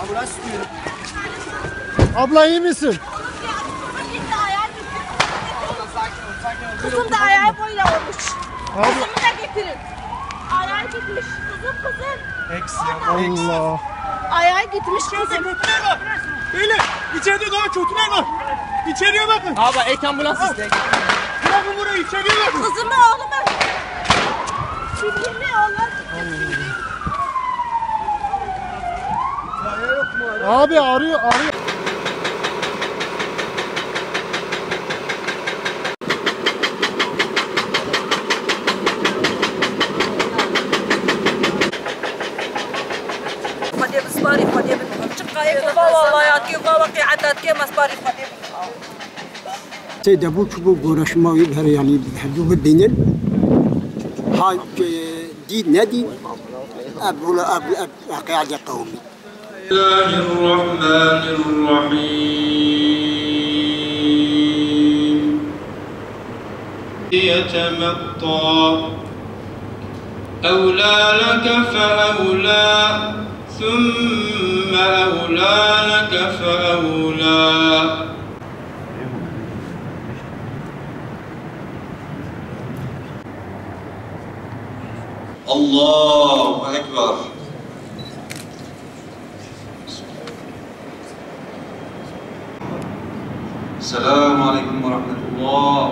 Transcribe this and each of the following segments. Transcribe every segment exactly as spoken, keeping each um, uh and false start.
Ambulans istiyorum. Abla, iyi misin? Kızım da ayağı böyle olmuş. Abla. Kızımı da getirin. Ayağı gitmiş. Kızım, kızım. Eksi ya. Allah. Ayağı gitmiş kızım. Beyler, içeride daha kötüler var. İçeriye bakın. Abi, ek ambulans isteyin. Bırakın burayı, içeriye bakın. Kızımı, oğlumu. Kimliğimi, oğlum. Abi, arıyor, arıyor. Xwedê bi sparî Xwedê bin. Çi qayê ku va walayatî, va weqîeta dike, me sparî Xwedê bin. Sê debû çi bû, gora şima wî her, yanî, hevdû bibînin. Ha, e, dî nedî, ev wila, ev, ev weqîa de qewimî. بسم الله الرحمن الرحيم. يتمطى. أولى لك فأولى، ثم أولى لك فأولى. الله أكبر. Selamun aleyküm ve rahmetullah.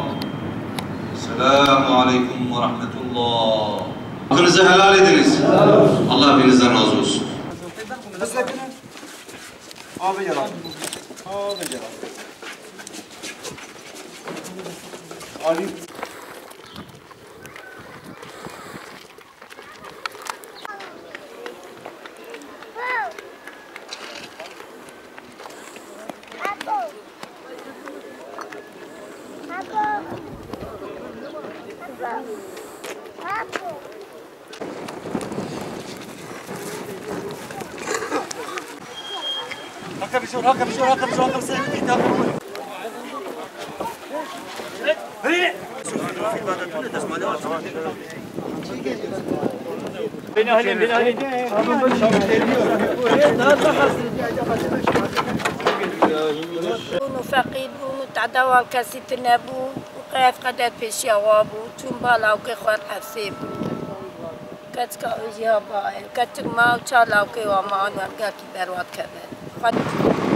Selamun aleyküm ve rahmetullah. Hakkınızı helal ediniz. Allah birinizden razı olsun. Abi yalan. Abi yalan. Ali. Bûn û feqîr bûn û tehdê wan kesî tune bû û qey ev qeder pêşiya wa bû, çûn ba lawkê xwe hevsê bû. Keçika wî jî ha ba ye. Keçik ma û çar lawkê wa ma an gelkî berwat keve. Xwed-